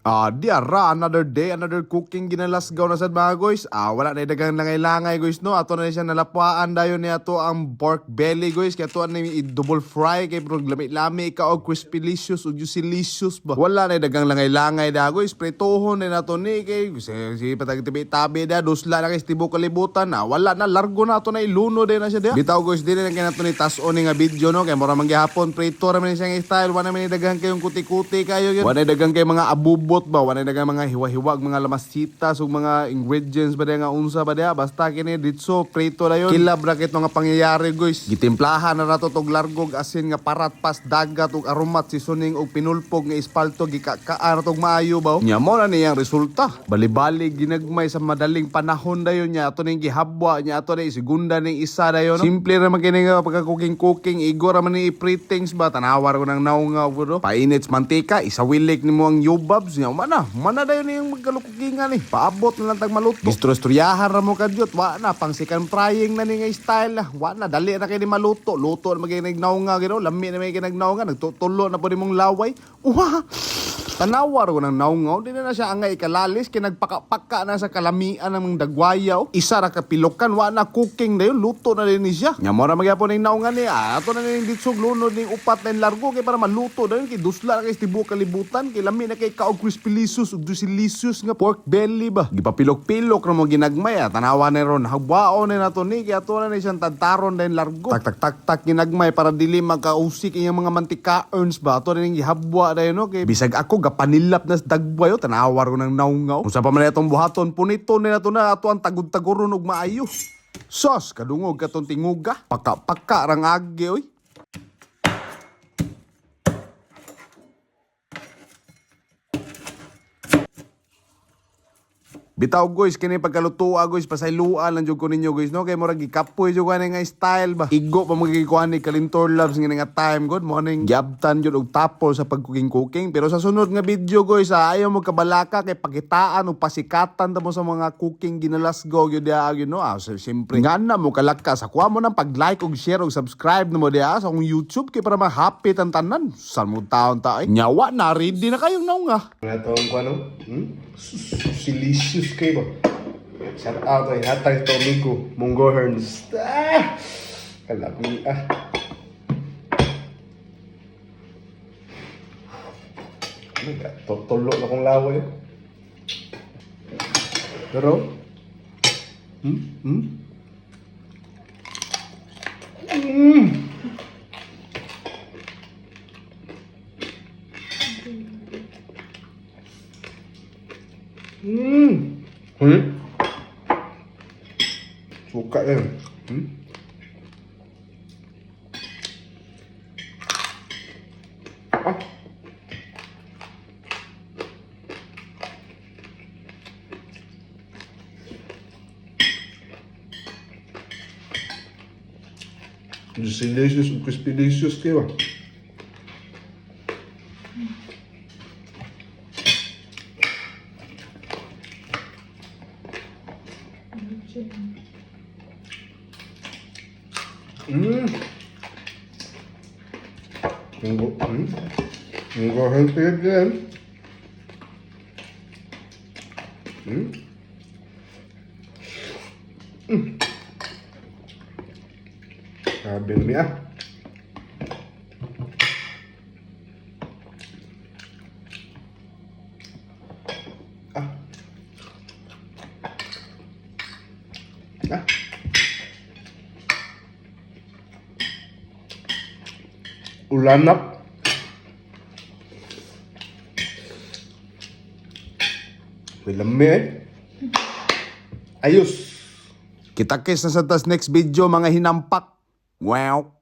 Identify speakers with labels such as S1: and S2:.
S1: Di ara, another day, another cooking ginalasgaw na sad, mga guys. Wala na dagang langay-langay, guys, no. Ato na siya nalapwaan dayon ni ato ang pork belly, guys. Kaya ato na i-double fry kay bro lami-lami ka og crispylicious ug juicylicious ba. Wala na dagang langay-langay da, guys. Pritohon na nato ni kay si patag tabi tabi da dusla na kay tibok kalibutan na. Wala na largo na ato na iluno din na siya diha. Bitaw, guys, dili na kay nato ni tas-on ni nga video, no, kay mura man gihapon prito ra man ni siya nga style. Wala man ni daghan kayong kuti-kuti kayo yun. Wala daghang kay mga abubot ba, wala daghang mga hiwa-hiwag mga lamasitas ug mga ingredients ba diha nga unsa ba diha, basta kini ditso prito na yun. Kilab ra kit nga pangyayari, guys. Gitimplahan na nato tog largog asin nga parat pas dagat ug aromat seasoning ug pinulpog nga espalto, gikakaan na tog maayo ba. Nya mo na niyang resulta. Bali-bali ginagmay sa madaling panahon dayon niya ato ning gihabwa niya ato ni segunda ning isa dayon, no? Simple ra man kini nga pagka-cooking cooking, igo ra man ni i-pritings ba. Tanawar ko ng naungaw bro. Painit sa mantika, isawilik nimo ang yubabs niya. Mana dayon niyang magkalukukingan ni. Paabot na lang tag maluto. Gistro-istoryahan ra mo kadyot, wa na pang second frying na ni nga style lah. Wa na dali na kay ni maluto. Luto na magay nagnaunga gino, lami na may ginagngaw, nagtutulo na po nimong laway. Uwa! Tanawar ko ng naungaw, di na na siya angay ikalalis, kay nagpakapaka na sa kalamian ng mga dagwayaw. Isa ra ka pilokan, wa na cooking na yun, luto na din ni siya. Nya mo na magyapon ning naungan ni, ato na ning ditsog lunod ning upat na largo, kay para maluto na yun, kay dusla na kay tibuok kalibutan, kay lami na kay kaog crispylicious ug juicylicious nga pork belly ba. Gipapilok-pilok ra mo ginagmay, tanawa na ron, hagwaon na nato ni, kay ato na ni siyang tantaron na largo. Tak tak tak tak ginagmay para dili makausik iyang mga mantikaons ba. Ato na ning gihabwa na yun, no? Kay bisag ako gapanilap na sa dagway, oh, tanawar ko ng naungaw. Unsa pa man atong buhaton, punito na nato na ato ang tagud-taguron og maayo. Sos, kadungog katong tinguga. Paka-paka rang agi, oy. Bitaw, guys, kini pagkalutua, guys, pasayloan lang jud ko ninyo, guys, no, kay murag gikapoy jud ani nga style ba. Igo pa magigikuan ni Kalintor Loves ngini nga time god mo ning giabtan jud og tapol sa pagcooking cooking. Pero sa sunod nga video, guys, ayaw mo kabalaka kay pakitaan o pasikatan ta mo sa mga cooking ginalasgo gyud diha gyud, no. So, siyempre ngana mo kalaka sa kuha mo nang pag-like og share og subscribe namo diha sa akong YouTube kay para ma-happy tan tanan. San mo taon ta ay. Nyawa na ready na kayong naunga.
S2: Mga taong ko ano? Hmm? Silicious kayo ba? Shout out ay hatag to amigo, Munggo Herns. Ah! Kalami ah. Ano ba? Tutulo na kong laway. Pero, Suka yan. Hmm? Ah. Delicious, crispy delicious kayo ah. Munggo, Munggo healthy din. Grabe na ah. Ah. Ah. Ulanap. May lami eh. Ayos.
S1: Kita-kits na sa tas next video, mga hinampak. Wow.